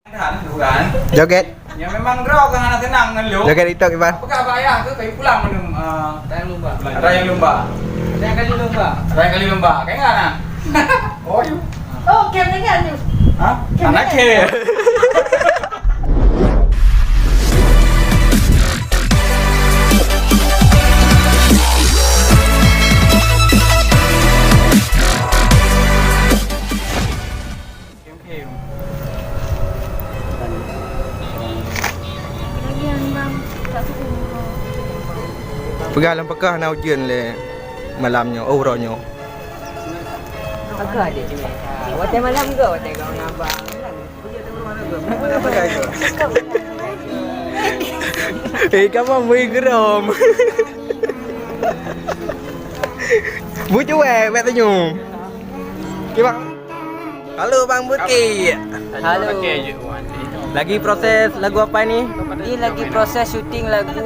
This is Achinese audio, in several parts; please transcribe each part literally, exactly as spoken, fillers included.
Bukan. Joget. Ya, memang droe kan hana tenang ngon lôn. Joget TikTok, Iban. Apakah abang ayah tu kayu pulang mandum, eh, rayang lumba? Rayang lumba. Rayang kali lumba. Rayang kali lumba. Kan ingat nah? Oh, you. Oh, kem ingat you. Hah? Kem ingat. Anak ke? Peugah lam peukah na ujeuen lé malam nyoe, oh, uroe nyoe. Peugah deh. Watèe malam ke watèe kau ngabang? Eh, kamu bui gerom. Bucu eh, buat senyum. Okey, Bang. Halo, Bang Bukit. Halo. Lagi proses lagu apa ini? Ini lagi proses syuting lagu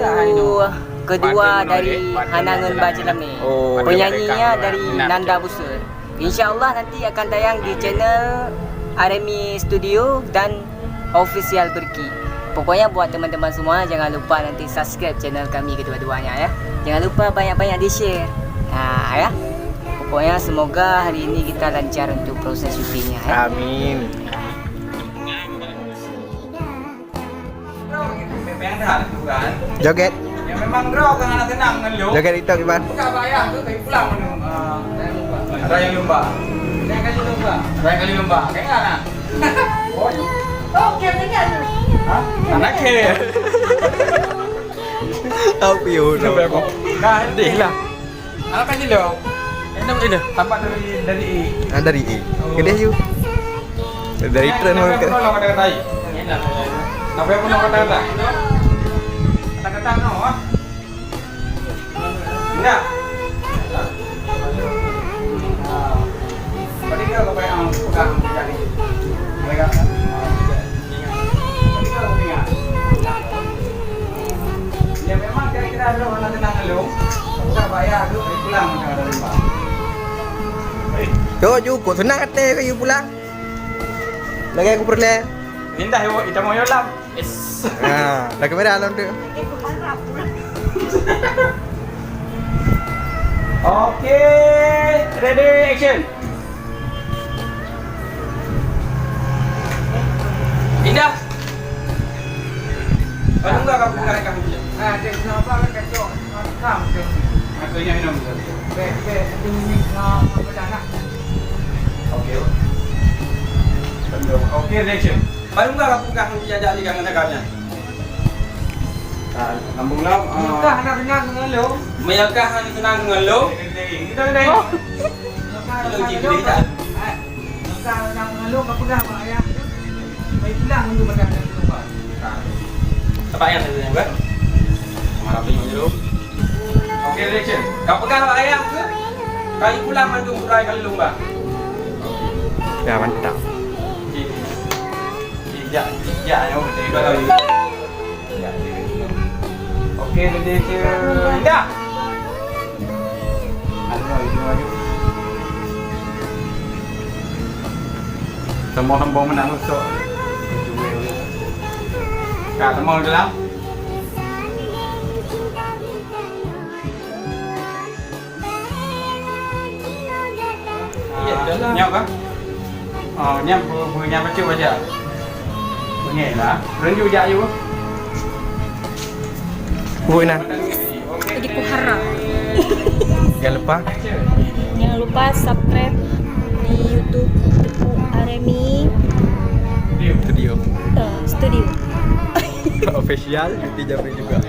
kedua dari Hana ngon Ba Jelam ni. Oh. Penyanyinya dari Nanda Busur. Insya Allah nanti akan tayang di channel Aremi Studio dan Official Turki. Pokoknya buat teman-teman semua, jangan lupa nanti subscribe channel kami kedua-duanya ya. Jangan lupa banyak-banyak di-share. Nah, ya. Pokoknya semoga hari ini kita lancar untuk proses syutingnya ya. Amin. Joget. Ya, memang droe kan hana tenang ngon lôn. Joget TikTok, Iban. Bukan abang ayah tu kayu pulang mandum, eh, rayang lumba. Rayang kali lumba. Rayang kali lumba. Kan ingat nah? Oh, you. Oh, kem ingat you. Hah? Anak ke? Apa you? Dah, deh lah. Anak kan jelo. Enak ini. Tampak dari, dari A. Ah, dari A. Oh. Kedeh you. Dari tren. Kenapa orang kata kata? Kenapa orang kata kata? Kata-kata no, ah. Enggak. Apa dia kau bayar pegang jadi? Mereka. Ya, memang kira-kira ada orang tenang dulu. Bukan bayar tu, pulang macam ada lima. Yo, cukup senang kata kayu pulang. Lagi aku peureulèe. Indah yo, ita mau yo lam. Yes. Ha, dah kamera lam tu. Oke, ready, action. Indah. Baru enggak kamu kena rekam dia? Ah, dia kenapa kan kacau? Rekam dia. Aku yang minum. Bek, bek, satu minit, ah, apa dah nak? Oke. Oke, action. Baru enggak kamu kah yang jadi kan kena rekam dia? Ah, sambung lah. Ah. Meunyoe kah hana seunang deungon lôn. Meunyoe kah hana seunang deungon lôn. Kita dah. Oh. Meunyoe kah hana seunang deungon lôn. Maka nang ngalô ka peugah bak ayah, "Pai pulang nunggu makan dan keluar." Apa yang saya dengar? Marah punya dulu. Oke, action. Ka peugah bak ayah ke? Kali pulang mandum urai kali lumba. Ya, mantap. Okey. Okey, jak, jak, ya, okey, dua kali. Oke, ready, action. Dah. Ayo, ayo, ayo. Tembong-tembong menang usok. Ka, tembong dalam. Iya, dalam. Nyoe kan? Oh, nyan bu-, bu-, nyan baca, baca. Bunyi lah. Renju jak you. Bui nah. Jadi ku harap. Jangan lupa. Jangan lupa subscribe di YouTube Tepuk Aremi Studio. Eh, Studio. Official, Yuti Jabri juga.